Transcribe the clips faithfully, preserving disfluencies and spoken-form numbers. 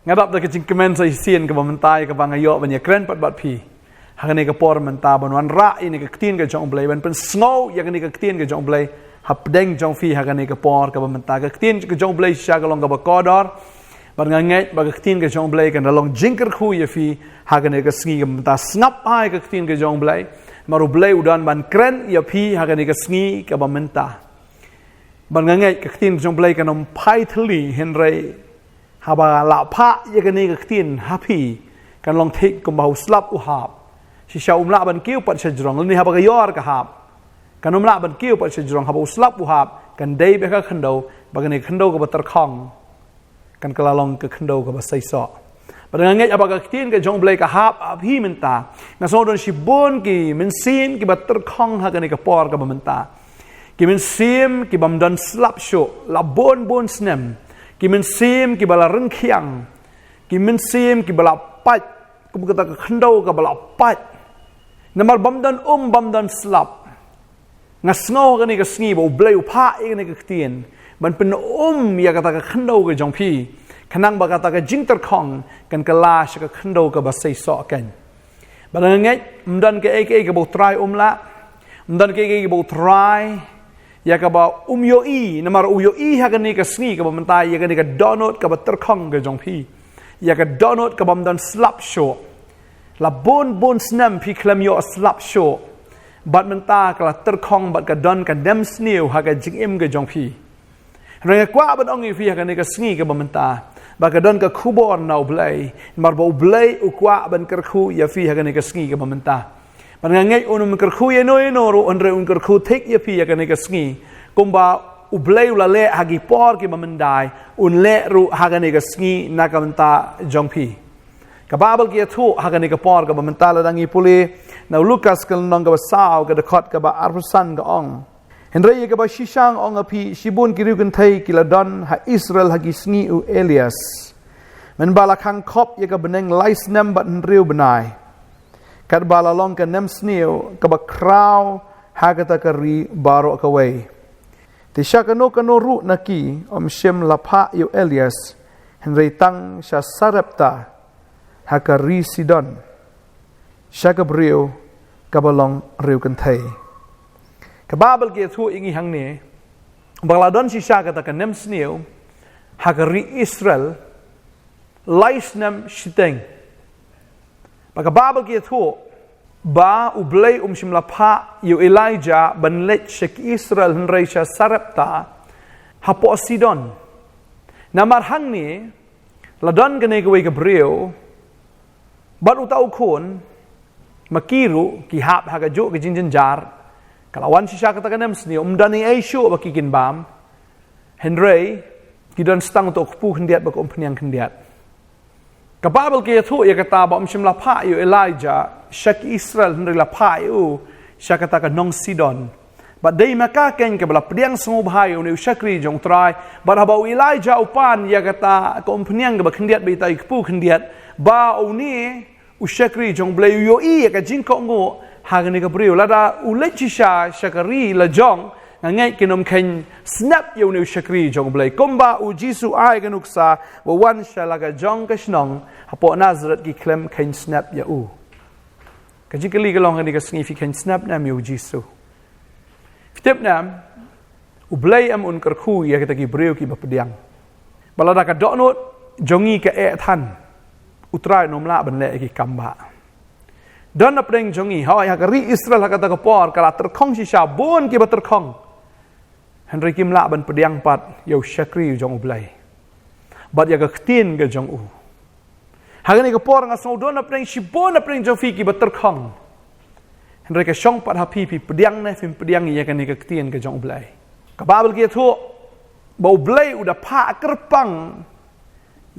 Nga dap da ka jingkmen sa shisien kaba mynta ïa kaba nga ïoh ban ïakren pat bad phi ha kane ka por mynta ban wanrah ïa kane ka ktien ka jong U Blei, ban pynsngew ïa kane ka ktien ka jong U Blei hapdeng jong phi ha kane ka por kaba mynta. Ka ktien ka jong U Blei shisha ka long kaba kordor, bad nga ngeit ba ka ktien ka jong U Blei kan da long jingkyrkhu ïa phi ha kane ka sngi kaba mynta. Sngap ïa ka ktien ka jong U Blei, namar U Blei u don ban kren ïa phi ha kane ka sngi kaba mynta. Bad nga ngeit ka ktien ka jong U Blei kan ym phai thylli, hynrei haba la phah ïa kane ka ktien ha phi, kan long thik kumba u slap u hap. Shisha um lah ban kiew pat shajrong, lane haba ka ïor ka hap, kan ym lah ban kiew pat shajrong. Haba u slap u hap, kan dei beit ka khyndew, bad kane ka khyndew kaba tyrkhong kan kylla long ka khyndew kaba seisoh. Bad nga ngeit haba ka ktien ka jong U Blei ka hap ha phi mynta, nga sngew don shibun ki mynsiem kiba tyrkhong ha kane ka por kaba mynta. Ki mynsiem ki bym don slap shuh la bun bun snem. Ki mynsiem kiba la ryngkhiang. Ki mynsiem kiba la pait kum kata ka khyndew kaba la pait. Namar bym don um, bym don slap. Nga sngew ha kane ka sngi ba U Blei u phah ïa kane ka ktien ban pynum ïa kata ka khyndew ka jong phi, khnang ba kata ka jingtyrkhong kan kylla sha ka khyndew kaba seisoh kan. Bad nga ngeit ym don kaei kaei kaba U Trai um lah, ym don kaei kaei kaba U Trai ïa kaba um ïohi, namar u ïohi ha kane ka sngi kaba mynta ïa kane ka dohnud kaba tyrkhong ka jong phi, ïa ka dohnud kaba ym don slap shuh. La bun bun snem phi khlem ïoh slap shuh, bad mynta ka la tyrkhong bad ka don ka nemsniew ha ka jingim ka jong phi. Hynrei nga kwah ban ong ïa phi ha kane ka sngi kaba mynta ba ka don ka khubor na U Blei, namar ba U Blei u kwah ban kyrkhu ïa phi ha kane ka sngi kaba mynta. Bad nga ngeit un ym kyrkhu ïano ïano ruh, hynrei un kyrkhu thik ïa phi ha kane ka sngi. Kumba U Blei u la leh ha ki por kiba myndai, un leh ruh ha kane ka sngi na ka bynta jong phi. Ka Baibl ka ïathuh ha kane ka por kaba mynta, lada ngi pule na u Lukas ka lynnong kaba saw, ka dkhot kaba arphew san, ka ong: Hynrei ïa kaba shisha nga ong ha phi, shibun ki riewkynthei ki la don ha Israel ha ki sngi u Elias, mynba la khang khop ïa ka bneng lai snem bad hynriew bnai, katba la long ka nemsniew kaba khraw ha kata ka ri baroh kawei. Te sha kano kano ruh na ki ym shym la phah ïa u Elias, hynrei tang sha Sarepta ha ka ri Sidon, sha ka briew kaba long riewkynthei. Ka Baibl ka ïathuh ïa ngi hangne ba la don shisha kata ka nemsniew ha ka ri Israel lai snem shiteng. Bad ka Baibl ka ïathuh ba U Blei um shym la phah ïa u Elijah ban leit sha ki Israel, hynrei sha Sarepta hapoh Sidon. Namar hangne la don kane kawei ka briew bad uta u khun, ma ki ruh ki hap ha kajuh ka jingjynjar. Ka la wan shisha kata ka nemsniew, ym don ei ei shuh ba ki kin bam, hynrei ki don sa tang uta u kpu khyndiat bad ka umphniang khyndiat. Ka Baibl ka ïathuh ïa kata ba um shym la phah ïa u Elijah sha ki Israel, hynrei la phah ïa u sha kata ka nong Sidon. Bad dei ma ka keiñ kaba la pdiang sngewbha ïa une u shakri jong U Trai. Bad haba u Elijah u pan ïa kata ka umphniang kaba khyndiat bad ita i kpu khyndiat, ba une u shakri jong U Blei u ïohi ïa ka jingkohnguh ha kane ka briew. Lada u leit shisha sha ka ri lajong, nga ngeit kin ym kheiñ snap ïa une u shakri jong U Blei. Kumba U Jisu ai ka nuksa ba u wan sha la ka jong ka shnong hapoh Nazareth, ki khlem kheiñ snap ïa u. Ka jingkylli ka long ha kane ka sngi, phi kheiñ snap ne em ïa U Jisu? Phi tip ne em, U Blei em un kyrkhu ïa kita ki briew kiba pdiang? Ba lada ka dohnud jong ngi ka eh than, U Trai un ym lah ban leh ïa ki kam ba don hapdeng jong ngi. Hooid, ha ka ri Israel ha kata ka por ka la tyrkhong shisha, bun kiba tyrkhong, hynrei kim lah ban pdiang pat ïa u shakri jong U Blei bad ïa ka ktien ka jong u. Ha kane ka por nga sngew don hapdeng, shibun hapdeng jong phi kiba tyrkhong, hynrei ka shong pat ha phi, phi pdiang ne phim pdiang ïa kane ka ktien ka jong U Blei. Ka Baibl ka ïathuh ba U Blei u da phah kyrpang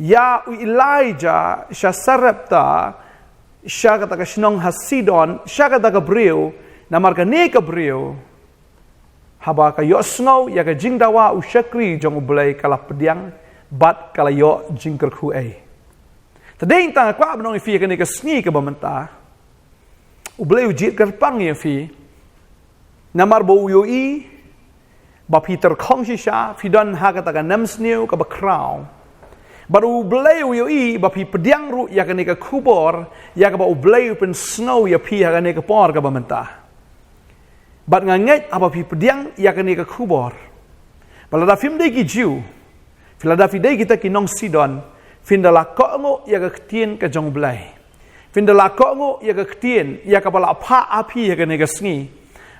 ïa u Elijah sha Sarepta, sha kata ka shnong ha Sidon, sha kata ka briew, namar kane ka briew, haba ka ïohsngew ïa ka jingdawa u shakri jong U Blei, ka la pdiang bad ka la ïoh jingkyrkhu ei. Te dei tang nga kwah ban ong ïa phi ha kane ka sngi kaba mynta, U Blei u jied kyrpang ïa phi, namar ba u ïohi ba phi tyrkhong shisha, phi don ha kata ka nemsniew kaba khraw. Bad U Blei u ïohi ba phi pdiang ruh ïa kane ka khubor, ïa kaba U Blei u pynsngew ïa phi ha kane ka por kaba mynta. Bad nga ngeit haba phi pdiang ïa kane ka khubor, ba lada phim dei ki Jiw, phi lada phi dei kita ki nong Sidon, phin da la kohnguh ïa ka ktien ka jong U Blei. Phin da la kohnguh ïa ka ktien, ïa kaba la phah ha phi ha kane ka sngi.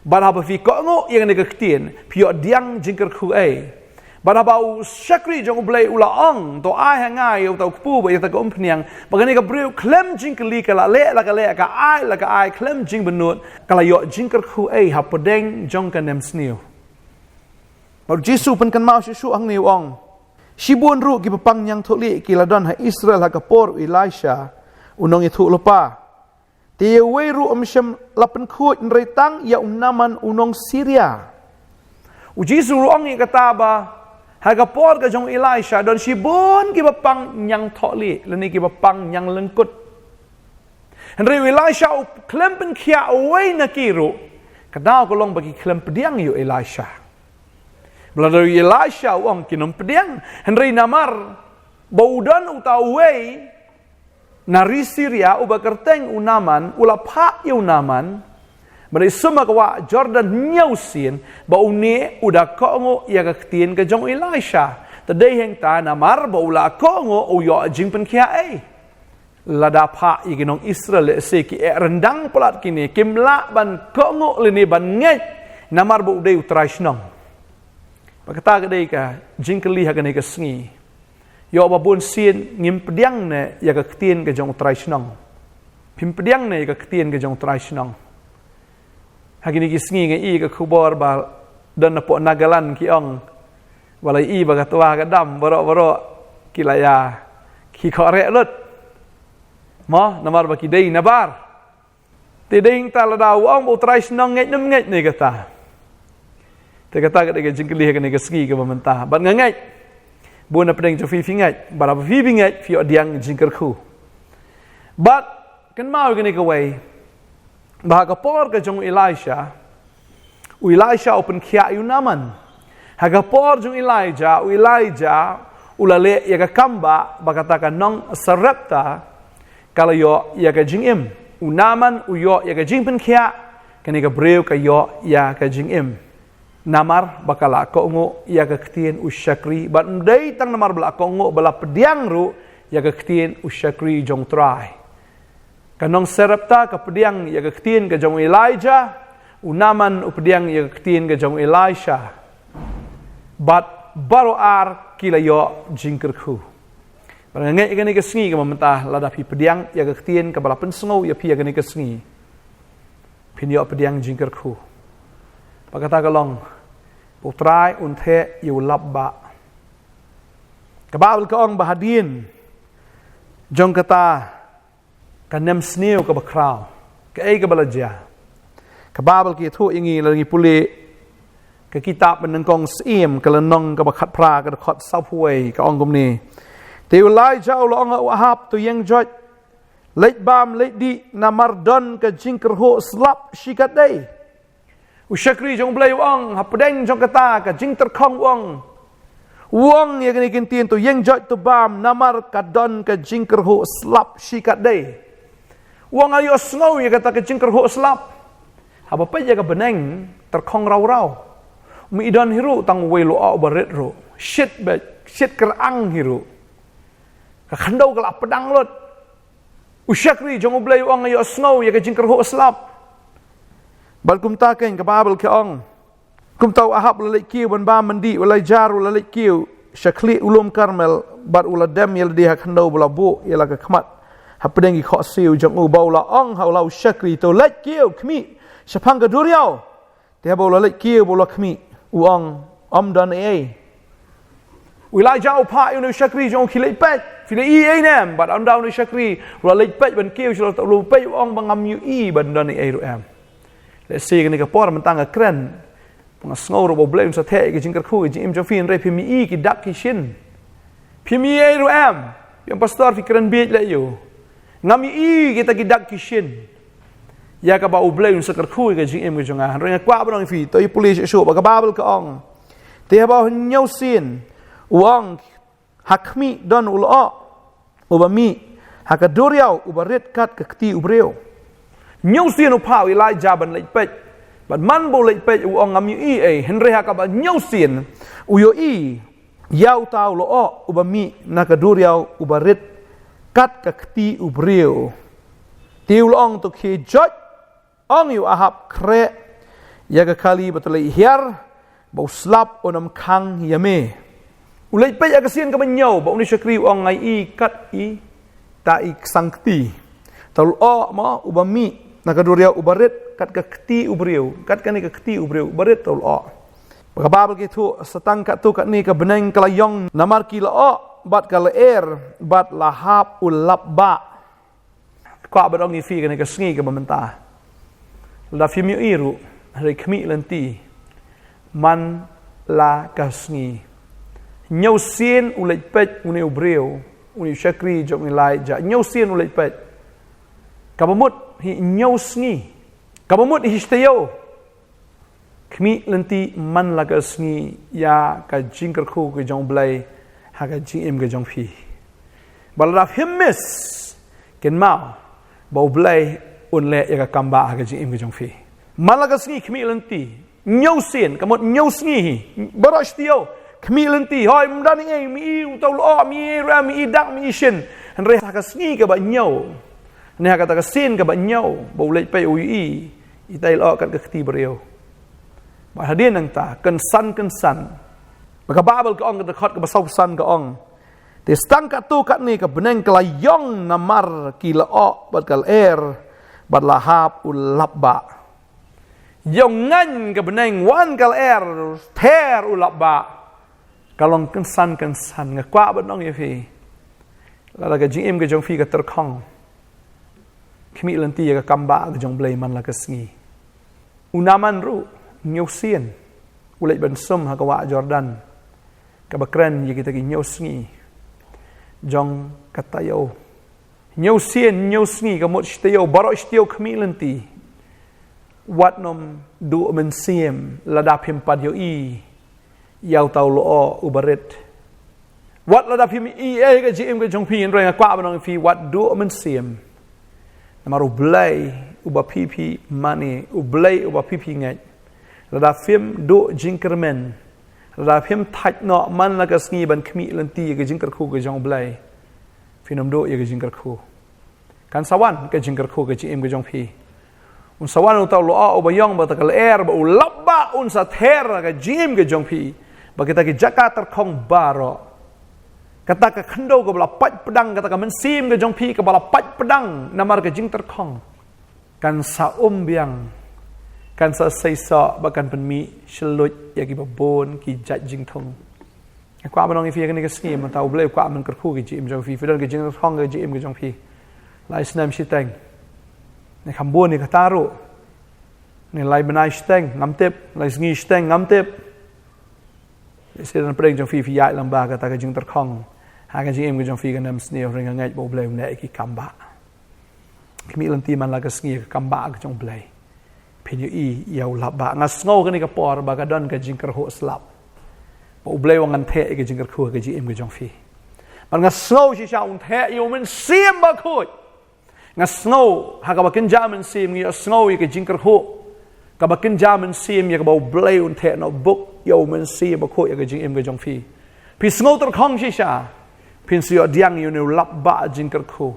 Bad haba phi kohnguh ïa kane ka ktien, phi ïoh pdiang jingkyrkhu ei? Bad haba u shakri jong U Blei u la ong, to ai ha nga ïa uta u kpu bad ïa kata ka umphniang, ba kane ka briew khlem jingkylli ka la leh la ka leh, ka ai la ka ai, khlem jingbynnud, ka la ïoh jingkyrkhu ei hapdeng jong ka nemsniew? Bad U Jisu u pynkynmaw shuh shuh hangne u ong, shibun ruh kiba pang ñiangthohlieh ki la don ha Israel ha ka por u Elisha, u nongïathuhlypa. Te ïa uwei ruh ym shym la pynkhuid, hynrei tang ïa u Naaman u nong Syria. U Jisu u ong ïa kata ba ha ka por ka jong u Elisha don shibun kiba pang ñiangthohlieh lane kiba pang ñianglyngkut. Hynrei u Elisha u khlem pynkhiah uwei na ki ruh. Ka daw ka long ba ki khlem pdiang ïa u Elisha. Ba lada u Elisha u ong, kim pdiang. Hynrei namar ba u don uta uwei na ri Syria uba kyrteng u Naaman, u la phah ïa u Naaman ban ïasum ha ka wah Jordan hynñiew sien, ba une u da kohnguh ïa ka ktien ka jong u Elisha. Te dei hangta namar ba u la kohnguh, u ïoh jingpynkhiah ei? Lada phah ïa ki nong Israel lehse ki eh ryndang palat, kine kim lah ban kohnguh lane ban ngeit namar ba u dei u trai shnong. Ba kata ka dei ka jingkylli ha kane ka sngi. Ïoh ba bun sien ngim pdiang ne ïa ka ktien ka jong u trai shnong. Phim pdiang ne ïa ka ktien ka jong u trai shnong. Ha kine ki sngi nga ïohi ka khubor ba don na poh Nagaland ki ong, ba la ïohi ba ka twa ka dam, baroh baroh ki la ïa, ki khoh reh lut. Mo, namar ba ki dei nabar. Te dei hangta lada u ong ba u trai shnong, ngeit ne ym ngeit ne kata? Te kata ka dei ka jingkylli ha kane ka sngi kaba mynta. Bad nga ngeit bun na pdeng jong phi phi ngeit, bad haba phi phi ngeit phi ïoh pdiang jingkyrkhu. Bad kynmaw ïa kane kawei, ba ha ka por ka jong u Elisha, u Elisha u pynkhiah ïa u Naaman. Ha ka por jong u Elijah, u Elijah u la leh ïa ka kam ba, ba kata ka nong Sarepta ka la ïoh ïa ka jingim. U Naaman u ïoh ïa ka jingpynkhiah, kane ka briew ka ïoh ïa ka jingim. Namar ba ka la kohnguh ïa ka ktien u shakri, bad ym dei tang namar ba la kohnguh, ba la pdiang ruh ïa ka ktien u shakri jong u Trai. Ka nong Sarepta ka pdiang ïa ka ktien ka jong u Elijah, u Naaman u pdiang ïa ka ktien ka jong u Elisha. Bad baroh ar ki la ïoh jingkyrkhu. Bad nga ngeit ïa kane ka sngi kaba mynta, lada phi pdiang ïa ka ktien kaba la pynsngew ïa phi ha kane ka sngi, phin ïoh pdiang jingkyrkhu. Ba kata ka long ba u Trai un theh ïa u lap ba. Ka Baibl ka ong ba hadien jong kata ka nemsniew kaba khraw, kaei kaba la jia? Ka Baibl ka ïathuh ïa ngi, lada ngi pule ka kitab Banyngkong Syiem, ka lynnong kaba khatphra, ka dkhot sawphew wei, ka ong kumne: Te u Elijah u la ong ha u Ahab, to ïeng joit, leit bam leit dih, namar don ka jingkyrhuh slap shikatdei. U shakri jong U Blei u ong, hapdeng jong kata ka jingtyrkhong u ong, u ong ïa kane ka ktien, to ïeng joit, to bam, namar ka don ka jingkyrhuh slap shikatdei. U ong, nga ïohsngew ïa kata ka jingkyrhuh slap. Haba peit ïa ka bneng, tyrkhong raw raw. Ym i don hi ruh tang uwei lyoh uba rit ruh. Shit beit, shit kyrang hi ruh. Ka khyndew ka la pdang lut. U shakri jong U Blei u ong, nga ïohsngew ïa ka jingkyrhuh slap. Bad kumta keiñ ka Baibl ka ong, kumta u Ahab u la leit kiew ban bam ban dih, u Elijah u la leit kiew sha khlieh u lum Karmel, bad u la dem ïa lade ha khyndew, bad u la buh ïa la ka khmat hapdeng ki khohsiew jong u, bad u la ong ha u la u shakri, to leit kiew khmih shaphang ka duriaw. Te haba u la leit kiew bad u la khmih, u ong, ym don ei ei. U Elijah u phah ïa une u shakri jong u, khie leit peit, phi la ïohi ei ne em? Bad ynda une u shakri u la leit peit ban kiew sha la, u la peit, u ong ba ngam ïohi ban don ei ei ruh em. Lehse kane ka por mynta nga kren, nga sngew ruh ba U Blei un sa theh ïa ka jingkyrkhu ka jingim jong phi, hynrei phim ïohi ki dak ki shin. Phim ïohi ei ruh em? Ïa, pastor, phi kren bieit leh ïa u. Ngam ïohi kita ki dak ki shin. Ïa kaba U Blei un sa kyrkhu ïa ka jingim ka jong nga. Hynrei nga kwah ban ong ïa phi, to ïa pule shuh shuh ba ka Baibl ka ong, te haba u hynñiew sien, u ong, Ha khmih don u lyoh uba mih ha ka duriaw uba rit kat ka kti u briew. Hynñiew sien u phah u Elijah ban leit peit. Bad man ba u leit peit u ong ngam ïohi ei, hynrei ha kaba hynñiew sien u ïohi ïa uta u lyoh uba mih na ka duriaw uba rit kat ka kti u briew. Te u la ong, to khie joit, ong ïa u Ahab, khreh ïa ka kali ba te leit hiar, ba u slap un ym khang ïa me. U leit peit ïa ka sien kaba hynñiew, ba une u shakri u ong, nga ïohi kat ita i ksang kti. Uta u lyoh mo uba mih na ka duriaw uba rit kat ka kti u briew, kat kane ka kti u briew, uba rit uta u lyoh. Ba ka Baibl ka ïathuh, sa tang katto katne ka bneng ka la ïong namar ki lyoh bad ka lyer, bad la hap u lap bah. Kwah ban ong ïa phi kane ka sngi kaba mynta, lada phim ïohi ruh, hynrei khmih lynti man la ka sngi. Hynñiew sien u leit peit une u briew, une u shakri jong u Elijah, hynñiew sien u leit peit. Kaba mut hi hynñiew sngi, kaba mut hi shi taïew. Khmih lynti man la ka sngi ïa ka jingkyrkhu ka jong u Blei ha ka jingim ka jong phi. Ba lada phim miss, kynmaw ba u Blei un leh ïa ka kam bah ha ka jingim ka jong phi. Man la ka sngi khmih lynti. Hynñiew sien, ka mut hynñiew sngi hi. Baroh shi taïew khmih lynti. Hooid, ym don ei ei, me i uta u lyoh, me i ruh, me i dak, me i shin. Hynrei ha ka sngi kaba hynñiew, ne ha kata ka sien kaba hynñiew, ba u leit peit u ïohi ita i lyoh kat ka kti briew. Bad hadien nangta, kynsan kynsan, ba ka Baibl ka ong, ka dkhot kaba sawphew san ka ong, te sa tang katto katne ka bneng ka la ïong namar ki lyoh bad ka lyer, bad la hap u lap bah. Ïong ngaiñ ka bneng, wan ka lyer, ther u lap bah. Ka long kynsan kynsan. Nga kwah ban ong ïa phi, lada ka jingim ka jong phi ka tyrkhong, khmih lynti ïa ka kam bah ka jong u Blei man la ka sngi. U Naaman ruh, hynñiew sien u leit ban sum ha ka wah Jordan, kaba kren ïa kita ki hynñiew sngi jong ka taïew. Hynñiew sien, hynñiew sngi, ka mut shi taïew, baroh shi taïew khmih lynti. Wat nym duh mynsiem lada phim pat ïohi ïa uta u lyoh uba rit. Wat lada phim ïohi ïa ka jingim ka jong phi, hynrei nga kwah ban ong ïa phi, wat duh mynsiem. Namar u Blei uba phi phi mane, u Blei uba phi phi ngeit, lada phim duh jingkyrmen, lada phim thait noh man la ka sngi ban khmih lynti ïa ka jingkyrkhu ka jong u Blei, phin ym duh ïa ka jingkyrkhu. Kan sa wan ka jingkyrkhu ka jingim ka jong phi. Un sa wan uta u lyoh uba ïong bad uta ka lyer, ba u lap bah un sa ther ka jingim ka jong phi. Ba kita ki jaka tyrkhong baroh, kata ka khyndew kaba la pait pdang, kata ka mynsiem ka jong phi kaba la pait pdang namar ka jingtyrkhong, kan sa um biang, kan sa seisoh, ba kan pynmih shylluid ïa kiba bun ki jait jingthung. Nga kwah ban ong ïa phi kane ka sngi, mynta u Blei u kwah ban kyrkhu ka jingim jong phi. Phi don ka jingtyrkhong ka jingim ka jong phi. Lai snem shiteng, ne kham bun ïa kata ruh, ne lai bnai shiteng, ngam tip, lai sngi shiteng, ngam tip. Lehse don pdeng jong phi, phi ïaid lang bad kata ka jingtyrkhong ha ka jingim ka jong phi, kan ym sniew, hynrei nga ngeit ba u Blei un leh ïa ki kam bah. Khmih lynti man la ka sngi ïa ka kam bah ka jong u Blei. Phin ïohi ïa u lap bah. Nga sngew kane ka por ba ka don ka jingkyrhuh slap, ba u Blei u wan ngan theh ïa ka jingkyrkhu ka jingim ka jong phi. Bad nga sngew shisha un theh ïa u Mynsiem Bakhuid. Nga sngew ha kaba kynja mynsiem, nga sngew ïa ka jingkyrhuh kaba kynja mynsiem, ïa kaba u Blei un theh noh buk ïa u Mynsiem Bakhuid ïa ka jingim ka jong phi. Phi sngew tyrkhong shisha, phin sa ïoh pdiang ïa une u lap bah jingkyrkhu.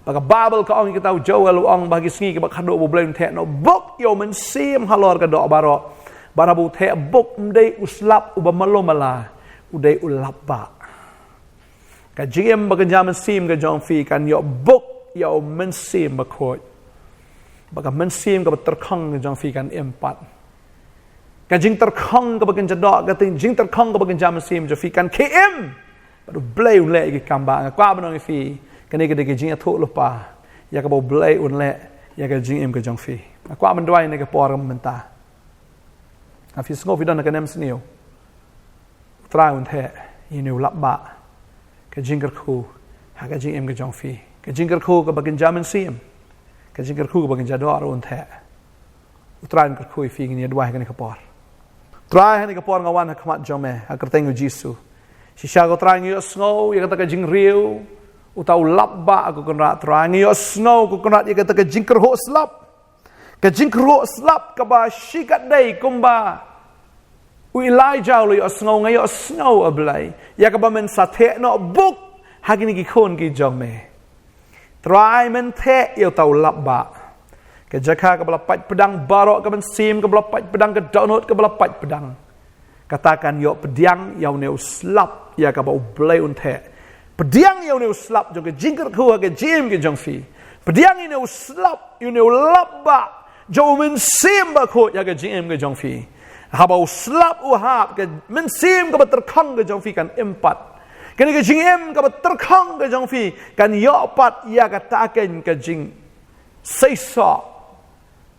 Ba ka Baibl ka ong, ïa kata u Joel u ong, ba ha ki sngi kiba khadduh ba u Blei un theh noh buk ïa u Mynsiem halor ka doh baroh. Bad haba u theh buk, ym dei u slap uba malu mala, u dei u lap bah. Ka jingim ba kynja mynsiem ka jong phi kan ïoh buk ïa u Mynsiem Bakhuid. Ba ka mynsiem kaba tyrkhong ka jong phi kan im pat. Ka jingtyrkhong kaba kynja doh, ka jingtyrkhong kaba kynja mynsiem jong phi kan khie im. Bad u Blei un leh ïa ki kam bah. Nga kwah ban ong ïa phi, kane ka dei ka jingïathuhlypa ïa kaba u Blei un leh ïa ka jingim ka jong phi. Nga kwah ban duwai ha kane ka por mynta. Lada phi sngew phi don ha ka nemsniew, u Trai un theh ïa une u lap bah ka jingkyrkhu ha ka jingim ka jong phi. Ka jingkyrkhu kaba kynja mynsiem, ka jingkyrkhu kaba kynja doh ruh un theh. U Trai un kyrkhu ïa phi. Ngin ïa duwai ha kane ka por. Trai, ha kane ka por nga wan ha khmat jong me ha ka kyrteng u Jisu. Shisha ko Trai ngi ïohsngew ïa kata ka jingriew uta u lapbah ko Kynrad Trai, ngi ïohsngew ko Kynrad ïa kata ka jingkyrhuh slap. Ka jingkyrhuh slap kaba shikatdei kumba u Elijah u la ïohsngew, nga ïohsngew A Blei ïa kaba men sa theh noh buk ha kine ki khun ki jong me. Trai men theh ïa uta u lapbah. Ka jaka kaba la paitpdang baroh, ka mynsiem kaba la paitpdang, ka dohnud kaba la paitpdang. Kata kan ïoh pdiang ïa une u slap ïa kaba U Blei un theh. Pdiang ïa une u slap jong ka jingkyrkhu ha ka jingim ka jong phi. Pdiang ïa une u slap, ïa une u lapbah jong u Mynsiem Bakhuid ha ka jingim ka jong phi. Haba u slap u hap, ka mynsiem kaba tyrkhong ka jong phi kan im pat. Kane ka jingim kaba tyrkhong ka jong phi kan ïoh pat ïa kata kein ka jingseisoh.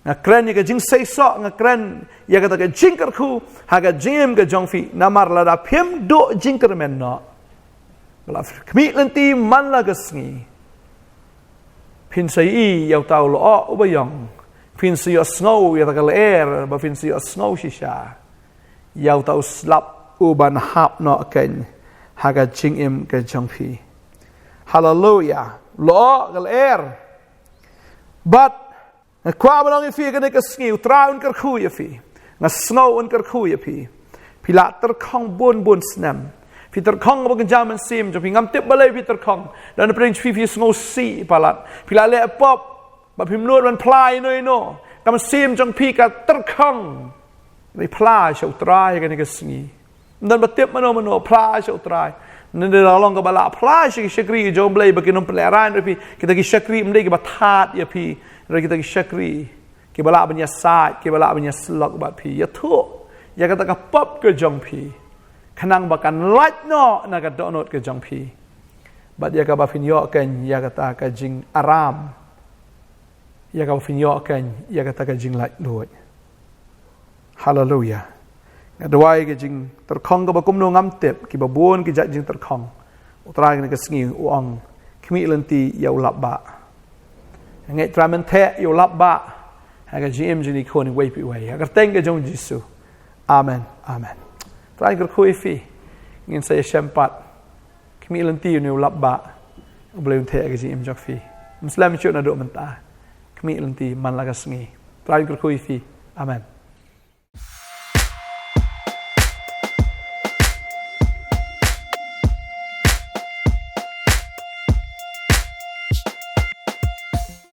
Nga kren ïa ka jingseisoh, nga kren ïa kata ka jingkyrkhu ha ka jingim ka jong phi. Namar lada phim duh jingkyrmen noh, ba la khmih lynti man la ka sngi, phin sa ïohi ïa uta u lyoh uba ïong. Phin sa ïohsngew ïa kata ka lyer, ba phin sa ïohsngew shisha ïa uta u slap uban hap noh kein ha ka jingim ka jong phi. Haleluia. Lyoh ka lyer. Bad nga kwah ban ong ïa phi kane ka sngi, U Trai un kyrkhu ïa phi. Nga sngew un kyrkhu ïa phi. Phi la tyrkhong bun bun snem. Phi tyrkhong kaba kynja mynsiem jong phi, ngam tip balei phi tyrkhong. Don napdeng jong phi phi sngewsih palat. Phi la leh pop, ba phim nud ban phla ïano ïano. Ka mynsiem jong phi ka tyrkhong. Ri phla sha U Trai kane ka sngi. Ym don ba tip mano mano, phla sha U Trai. Nda la long kaba lah phla sha ki shakri jong U Blei ba kin ym pynlehrain ïa phi. Kita ki shakri ym dei kiba thad ïa phi. Hynrei kita ki shakri kiba lah ban ïasaid, kiba lah ban ïasyllok bad phi. Ïathuh ïa kata ka pop ka jong phi, khnang ba kan lait noh na ka dohnud ka jong phi. Bad ïa kaba phin ïoh kein ïa kata ka jingaram, ïa kaba phin ïoh kein ïa kata ka jinglaitluid. Haleluia. Nga duwai ka jingtyrkhong kaba kumno ngam tip, kiba bun ki jait jingtyrkhong. U Trai kane ka sngi u ong, khmih lynti ïa u lapbah. Nga ngeit Trai men theh ïa u lapbah ha ka jingim jong ngi khun iwei pa iwei, ha ka kyrteng ka jong U Jisu. Amen. Amen. Trai kyrkhu ïa phi. Ngin sa ïashem pat. Khmih lynti ïa une u lapbah. U Blei un theh ha ka jingim jong phi. Ym slem shuh naduh mynta. Khmih lynti man la ka sngi. Trai kyrkhu ïa phi. Amen.